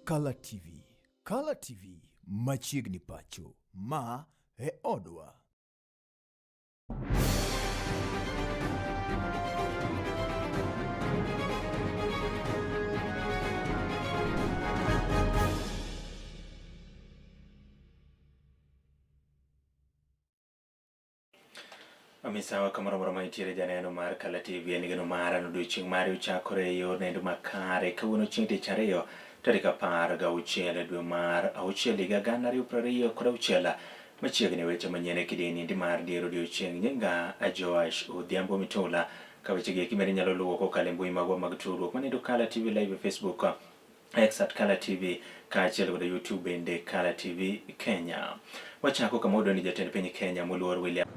Kala TV. Kala TV machiegni pacho. Ma e odwa. Misawa kamoro amora ma intiere janeno mar Kala TV en geno mara ni odiochieng' mari ochakore e yor nendo makare. Kawuono chieng' tich ariyo tarik 16 dwe mar auchiel higa 2026 machiegni weche manyien e kidieny endi mar dier odiochieng'. Nyinga Joash Odhiambo Mitula. Ka weche gi eki bende inyalo luwo kokalo e mbui magwa mag tudruok manendo Kala TV Live e Facebook X at Kala TV kaachiel kod YouTube bende Kala TV Kenya. Wachako kama wayudo ni jatend piny Kenya moluor William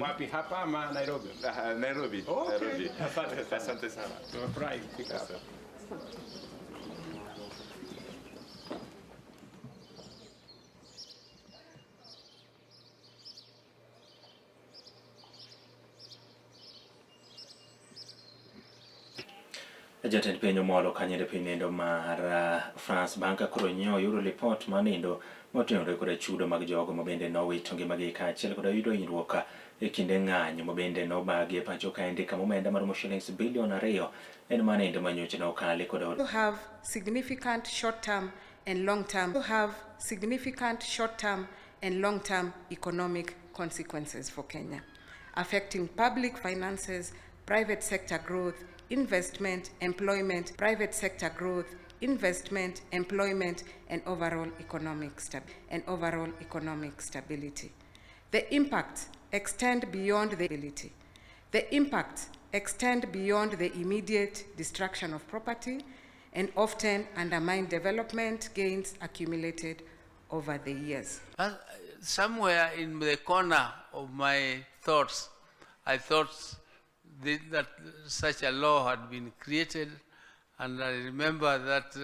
Wapi hapa ama Nairobi? Nairobi. Okay. Nairobi. Asante sana. Asante sana. Tumefurahi kufika hapa. Jatend piny omolo kanyo e piny nindo mar France bang' ka koro nyo oyudo lipot mar nindo motenore koda chudo mag jogo ma bende nowito ngimagi kaachiel koda yudo hinyruok e kinde ng'anyo ma bende nobagi e pacho kaendi kama omenda maromo shillings bilion 2 en manindo manyocha nokali koda have significant short-term and long-term have significant short-term and long-term economic consequences for Kenya, affecting public finances, private sector growth, investment, employment, private sector growth, investment, employment, and overall economic and overall economic stability. The impacts extend beyond the ability. The impacts extend beyond the immediate destruction of property and often undermine development gains accumulated over the years. Somewhere in the corner of my thoughts, I thought that such a law had been created, and I remember that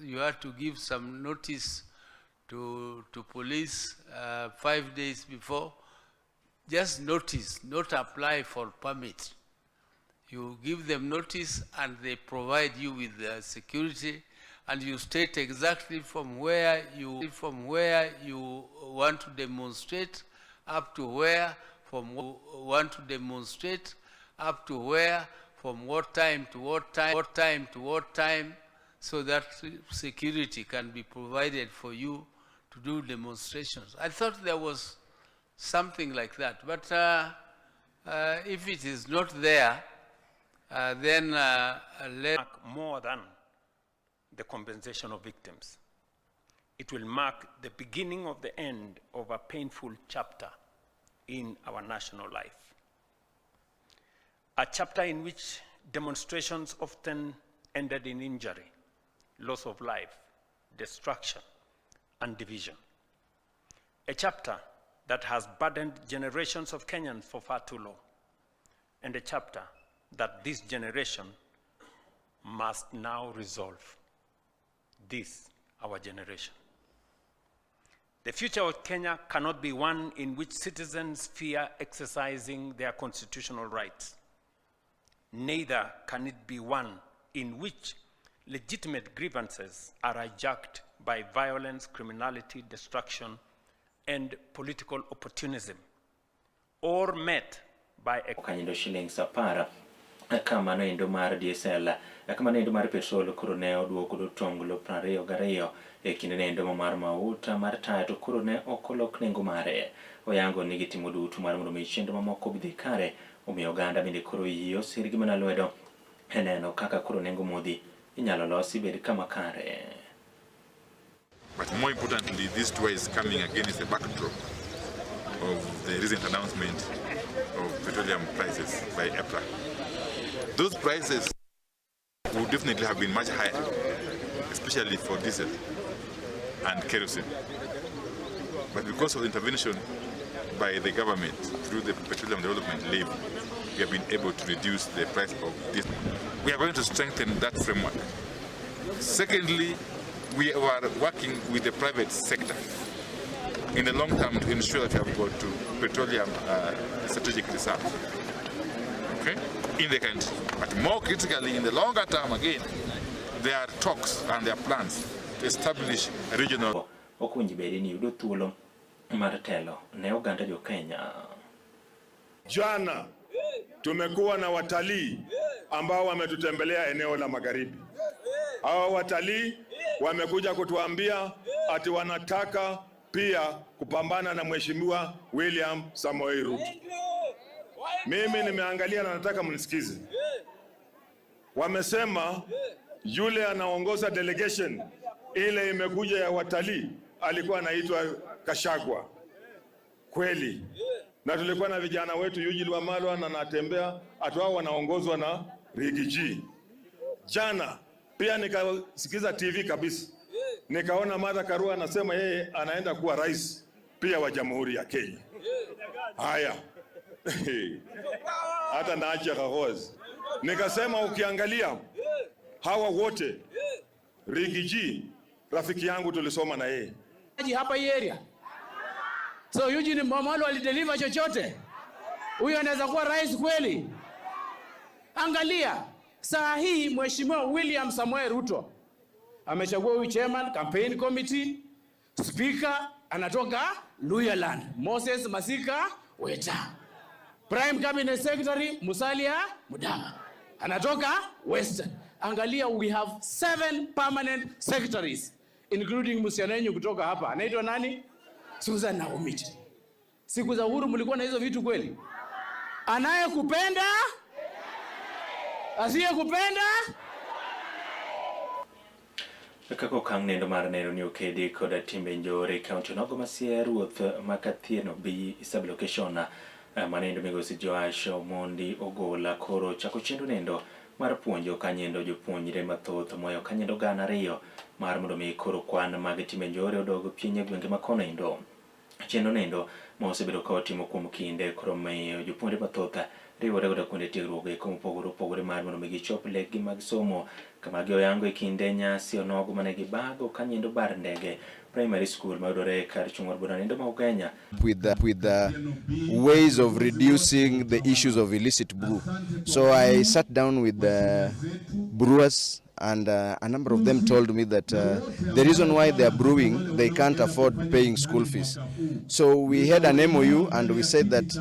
you had to give some notice to police 5 days before. Just notice, not apply for permit. You give them notice and they provide you with the security, and you state exactly from where you want to demonstrate, up to where, from want to demonstrate, up to where, from what time to what time, what time to what time, so that security can be provided for you to do demonstrations. I thought there was something like that, but if it is not there, then let mark more than the compensation of victims. It will mark the beginning of the end of a painful chapter in our national life. A chapter in which demonstrations often ended in injury, loss of life, destruction, and division. A chapter that has burdened generations of Kenyans for far too long, and a chapter that this generation must now resolve. This, our generation. The future of Kenya cannot be one in which citizens fear exercising their constitutional rights. Neither can it be one in which legitimate grievances are hijacked by violence, criminality, destruction, and political opportunism, or met by a Kanyindo shillings 10 kamano endo mar diesel, kamano endo mar petrol koro ne oduoko do tonglo 22 e kinde ne endo mar mauta mar taya to koro ne ok olok nengo mare. Oyango ni gitimo duto mar mondo mi chenro mamoko obidhi kare Omiyo oganda bende koro yie osirgi mana lwedo e neno kaka koro nengo modhi inyalo losi bed kama kare. But more importantly, this tour is coming against the backdrop of the recent announcement of petroleum prices by EPRA. Those prices would definitely have been much higher, especially for diesel and kerosene. But because of the intervention by the government through the Petroleum Development Levy, we have been able to reduce the price of diesel. We are going to strengthen that framework. Secondly, we are working with the private sector in the long term to ensure that we have got to petroleum strategic reserve, okay, in the country. But more critically, in the longer term again, there are talks and there are plans to establish a regional. Ok owinjo bedi ni yudo thuolo mar telo ne oganda jo Kenya. Jana tumekuwa na watalii ambao wametutembelea eneo la magharibi. Hawa watalii wamekuja kutuambia ati wanataka pia kupambana na Mheshimiwa William Samoei Ruto. Mimi nimeangalia na nataka mnisikize. Wamesema yule anaongoza delegation ile imekuja ya watalii alikuwa anaitwa Gachagua. Kweli. Na tulikuwa na vijana wetu Eugene Wamalwa na Natembeya, ati wao wanaongozwa na Riggy G. Jana pia nikasikiza TV kabisa, nikaona Martha Karua anasema yeye anaenda kuwa rais pia wa Jamhuri ya Kenya. Haya, hata naacha kahozi. Nikasema ukiangalia hawa wote, Riggy G rafiki yangu tulisoma na yeye hapa hii area. So Eugene Wamalwa alideliver chochote? Huyu anaweza kuwa rais kweli? Angalia saa hii Mheshimiwa William Samoei Ruto amechagua huyu chairman campaign committee, speaker anatoka Luhyaland, Moses Masika Weta, prime cabinet secretary Musalia Mudavadi anatoka Western. Angalia, we have 7 permanent secretaries including msichana wenyu kutoka hapa anaitwa nani? Susan Nakhumicha. Siku za uhuru mlikuwa na hizo vitu kweli? Anayekupenda asiyekupenda. Kaka okang' nendo mar neno ni okedi koda timbe njore e kaunti onogo ma Siaya, ruoth ma Kathieno B sub-location manendo migosi Joash Omondi Ogola koro chako chenro nendo mar puonjo kanyendo jopuonjre mathoth moyo kanyendo 200 mar mondo mi koro kwan mag timbe njore odog piny e gwenge ma kono endo. Chenro nendo ma osebedo ka otimo kuom kinde koro miyo jopuonjre mathoth riwore godo kuonde tiegruok eko mopogore opogore mar mondo mi gichop lekgi mag somo kama gioyango e kinde nyasi onogo mane gibago kanyendo bar ndege primary school mayudore e kar chung' od bura nendo ma Ugenya. With the ways of reducing the issues of illicit brew. So I sat down with the brewers and a number of them told me that the reason why they are brewing, they can't afford paying school fees. So we had an MOU and we said that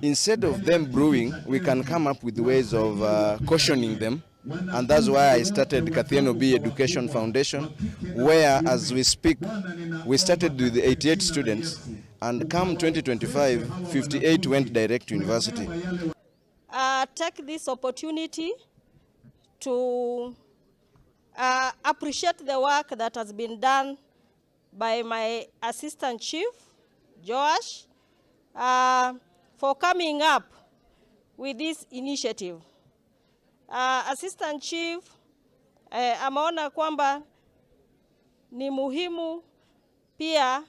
instead of them brewing, we can come up with ways of cautioning them. And that's why I started Kathieno B Education Foundation, where as we speak, we started with 88 students, and come 2025, 58 went direct to university. Take this opportunity to appreciate the work that has been done by my assistant chief, Joash, for coming up with this initiative. Assistant chief ameona kwamba ni muhimu pia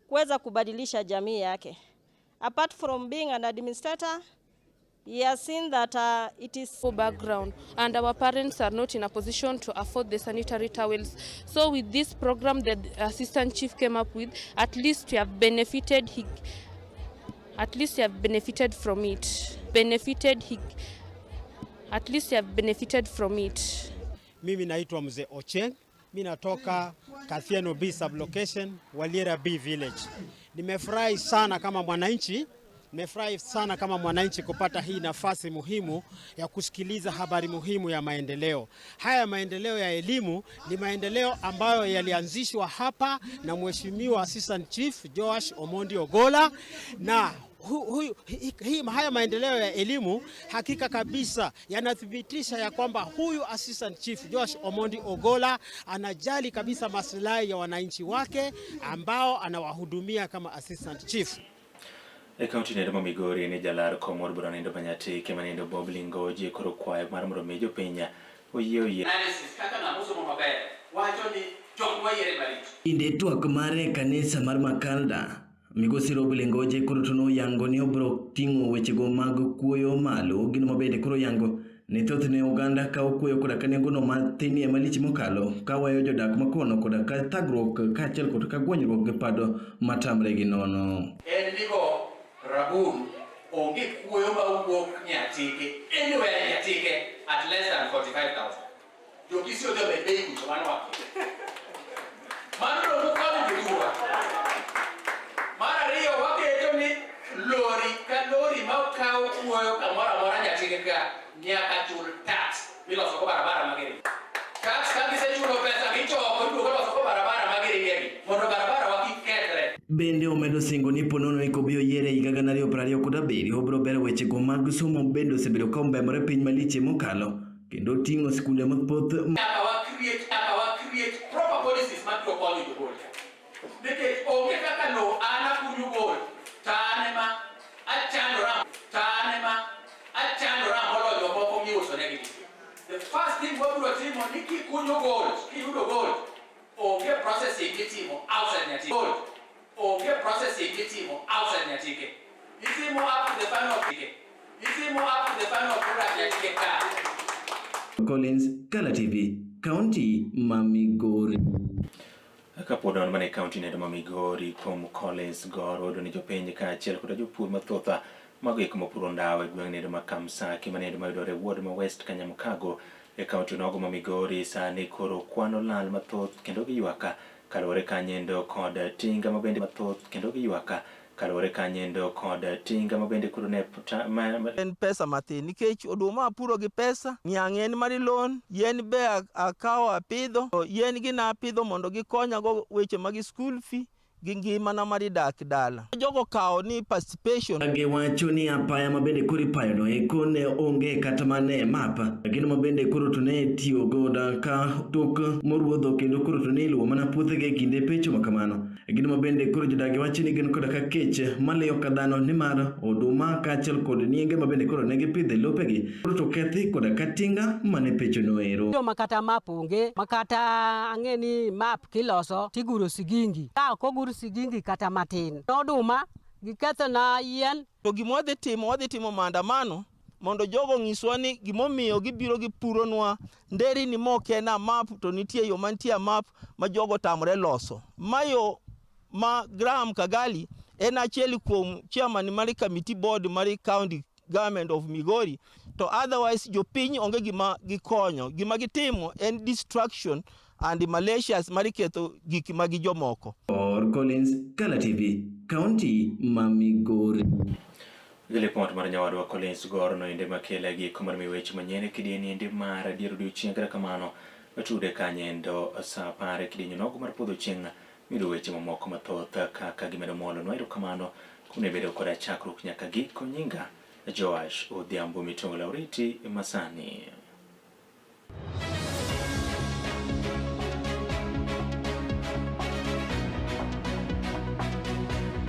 kuweza kubadilisha jamii yake. Apart from being an administrator, he has seen that it is background and our parents are not in a position to afford the sanitary towels. So with this program that the assistant chief came up with, at least we have benefited. He, at least we have benefited from it. Benefited. He, at least we have benefited from it. Mimi naitwa Mzee Ocheng, mimi natoka Kathieno B sublocation, Waliera B village. Nimefurahi sana kama mwananchi, nimefurahi sana kama mwananchi kupata hii nafasi muhimu ya kusikiliza habari muhimu ya maendeleo. Haya maendeleo ya elimu ni maendeleo ambayo yalianzishwa hapa na Mheshimiwa Assistant Chief Joash Omondi Ogola na Huyu, hii, haya maendeleo ya elimu hakika kabisa yanathibitisha ya kwamba huyu Assistant Chief Joash Omondi Ogolla anajali kabisa maslahi ya wananchi wake ambao anawahudumia kama Assistant Chief. E kaunti noendo ma Migori ni jalar kom od bura noendo ma Nyatike maniendo Bob Lingoji koro kwayo mar mondo mi jopiny oyie oyie Analysis kaka ng'ama osomo maber wacho ni jok mwayiere maricho. Kinde twak mare e kanisa mar Makalda, migosi Rob Lingoje koro to noyango ni obiro ting'o wechego mag kuoyo malo, gino mabende koro yango ni thothne oganda kawo kuoyo koda ka nengono mathinie malich mokalo kaweyo jodak makono koda ka thagruok kaachiel kod ka gwonyruok gi pado matamre gi nono. En nigo rabun onge kuoyo mawuok Nyatike anywhere Nyatike at less than 45,000. Jokisi odhi omed bei kucho mano wakia. Mano dong' ukonyo jothurwa. Mar ariyo waketo ni lori ka lori ma kawo kuoyo kamoro amora Nyatike ka nyaka chul tax miloso go barabara magiringo. Tax ka gisechulo pesa gichoko iduogo loso go barabara magiringegi mondo barabara wa kik kethre. Bende omedo singo ni ponono ni kobi oyiere higa 2027 obiro bero wechego mag somo bende osebedo ka ombemore piny malich mokalo kendo ting'o skunde mathoth. Nyaka wa create proper policies mabiro konyo jogol ka. Nikech onge kaka lowo an akunyo gold to an ema achandora to an ema achandora moloyo jomoko miuso negi. The first thing wabiro timo ni kikunyo gold, kiyudo gold, onge processing mitimo outside Nyatike. Gold, onge processing mitimo outside Nyatike. Itimo up to the final itimo up to the final product Nyatike ka. Collins, Kala TV, Kaunti ma Migori. Kapod wan mana e kaunti noendo ma Migori kuom Collins Goro yudo ni jopiny kaachiel koda jopur mathoth mago eko mapuro ndawa e gweng' noendo ma Kamsaki manoendo mayudore e ward ma West Kanyamkago e kaunti nogo ma Migori sani koro kwano lal mathoth kendo giywak kaluwore kanyendo kod tinga mabende mathoth kendo giywak kaluwore kanyendo kod tinga mabende koro ne ma, ma, En pesa mathin nikech oduma apuro gi pesa, niang' en mar loan, yien be akawo apidho, yien gi napidho mondo gikonyago weche mag school fee gi ngimana mar dak dala. Jogo kawo ni participation. Giwacho ni apaya mabende koro ipayono eko ne onge kata mana e map, gino mabende koro to ne tiyo godo ka tok moruodho kendo koro to ne iluwo mana puothegi e kinde pecho makamano. Gino mabende koro jodagi wacho ni gin koda ka kech maliyo ka dhano nimar oduma kaachiel kod nienge mabende koro ne gipidho e lopegi koro to kethi koda ka tinga mane pechono ero. Ma kata map onge, ma kata ang'e ni map kiloso tiguro sigingi ka ok ogur sigingi kata matin oduma giketho na yien. To gima wadhi timo, wadhi timo maandamano mondo jogo onyiswa ni gimomiyo gibiro gipuronwa nderini mok en a map to nitie yo mantie a map ma jogo otamore loso. Ma yo ma Graham Kagali en achiel kuom chairman mar committee board mar county government of Migori to otherwise jopiny onge gima gikonyo. Gima gitimo en destruction and malicious mar ketho gik magi jomoko. Or Collins, Kala TV, Kaunti ma Migori. Gi lipot mar nyawadwa Collins Goro noende makele giko mar mi weche manyien e kidieny endi mar dier odiochieng' kata kamano watude kanyendo saa 10 e kidieny onogo mar podho chieng' miyudo weche mamoko mathoth kaka gimedo molonwa. Erokamano kuom bedo koda chakruok nyaka giko. Nyinga Joash Odhiambo Mitongo Lauriti masani.